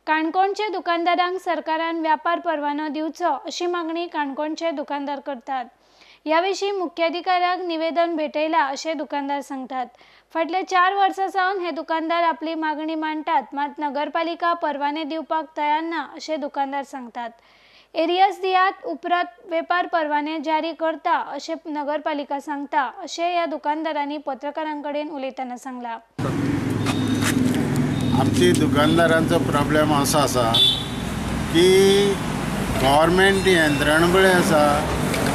काणकोणचे दुकानदारांक सरकारान व्यापार परवानो दिवचो अशी मागणी काणकोणचे दुकानदार करतात. ह्या विशीं मुख्याधिकाऱ्याक निवेदन भेटयला अशें दुकानदार सांगतात. फाटल्या 4 वर्सां सावन हे दुकानदार आपली मागणी मांडटात, मात नगरपालिका परवाने दिवपाक तयार ना अशें दुकानदार सांगतात. एरियस दियात उपरांत वेपार परवाने जारी करता अशें नगरपालिका सांगता अशें ह्या दुकानदारांनी पत्रकारां कडेन उलयतना सांगला. आमची दुकानदारांचो प्रॉब्लेम असो आसा की गव्हर्मेंट यंत्रणा पळय आसा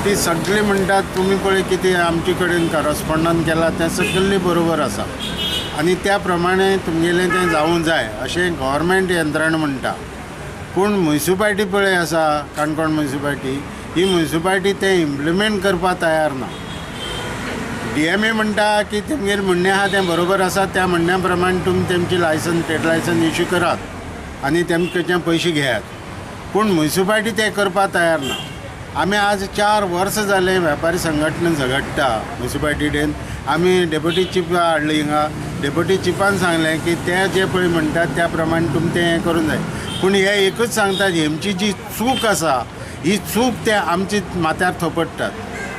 ती सगळी म्हणटात तुमी पळय कितें आमचे कडेन करस्पॉन्डन्स केला तें सगळें बरोबर आसा आनी त्या प्रमाणे तुमगेलें तें जावूं जाय अशें गव्हर्मेंट यंत्रणा म्हणटा. पूण म्युनिसिपालिटी पळय आसा, काणकोण म्युनिसिपालिटी, ही म्युनिसिपालिटी तें इम्प्लिमेंट करपाक तयार ना. DMA म्हणटा की तुमगेलें म्हणणें आहा तें बरोबर आसा, त्या म्हणण्या प्रमाण तुमी तेमची लायसन, ट्रेड लायसन इश्यू करात आनी तेमचे पयशे घेयात. पूण म्युनिसिपालिटी तें करपाक तयार ना. आमी आज 4 वर्सां जालें वेपारी संघटना झगडटा म्युनिसिपालिटी कडेन. आमी डेप्युटी चीफ हाडली हिंगा, डेप्युटी चिफान सांगलें की ते जे पळय म्हणटात त्या प्रमाण तुमी तें हें करूंक जाय. पूण हे एकूच सांगतात, हेमची जी चूक आसा ही चूक ते आमची माथ्यार थोपडटात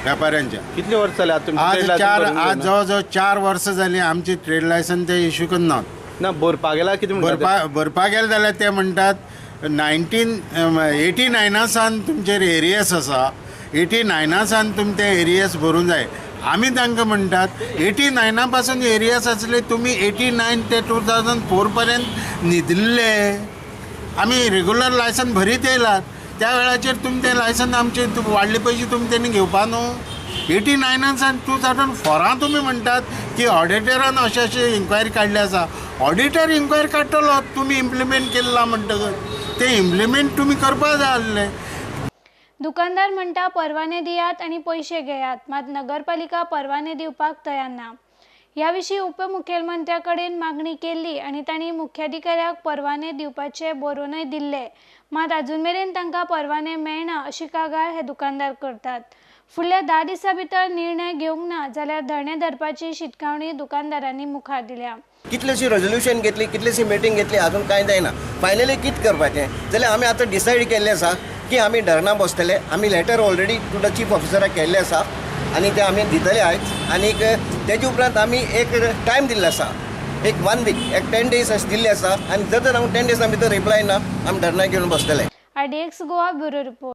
व्यापाऱ्यांच्या. कितले वर्स जाले आज तुमचे आज ट्रेड लायसन चार भरून आज घेवना? जवळ जवळ 4 वर्सां जालीं आमची ट्रेड लायसन ते इश्यू करनात. ना, भरपाक गेल्यार कितें म्हणटा ते? भरपाक गेले जाल्यार ते म्हणटात 1989 सावन तुमचेर एरियस आसा, 89 सावन तुमी ते एरियस भरूंक जाय. आमी तांकां म्हणटात 89 पासून एरियस आसले तुमी 89 ते 2004 पर्यंत न्हिदिल्ले. आमी रेगुलर लायसन भरीत येयलात, त्या वेळाचेर तुमी तें लायसन आमचे वाडले पयशे तुमी तेणी घेवपा न्हू. 89 सावन 2004 तुमी म्हणटात की ऑडिटरान अशें अशें इन्क्वायरी काडली आसा. ऑडिटर इन्क्वायरी काडटलो तुमी इम्प्लिमेंट केल्ला म्हणटकच तें इम्प्लिमेंट तुमी करपा जाय आसलें. दुकानदार म्हणटा परवाने दियात आनी पयशे घेयात, मात नगरपालिका परवाने दिवपाक तयार ना. ह्या विशीं उपमुखेलमंत्र्या कडेन मागणी केल्ली आनी तांणी मुख्याधिकाऱ्याक परवाने दिवपाचे बरोवनय दिल्ले, मात अजून मेरेन तांकां परवाने मेळना अशी कागाळ हे दुकानदार करतात. फुडल्या 10 दिसां भितर निर्णय घेवंक ना जाल्यार धरणे धरपाची शिटकावणी दुकानदारांनी मुखार दिल्या. कितलीशी रेजोल्युशन घेतली, कितलीशी मिटींग घेतली, अजून कांय जायना. फायनली कितें करपाचें जाल्यार आमी आतां डिसायड केल्लें आसा की आमी धरणां बसतले. आमी letter already to the chief ऑफिसराक केल्लें आसा आनी ते आमी दितले आयज. आनीक तेजे उपरांत आमी एक टायम दिल्लो आसा, एक 1 वीक, एक 10 डेज अशें दिल्लें आसा आनी जर तर आमकां 10 डेजां भितर रिप्लाय ना आमी धरणां घेवन बसतले. RDX Goa bureau report.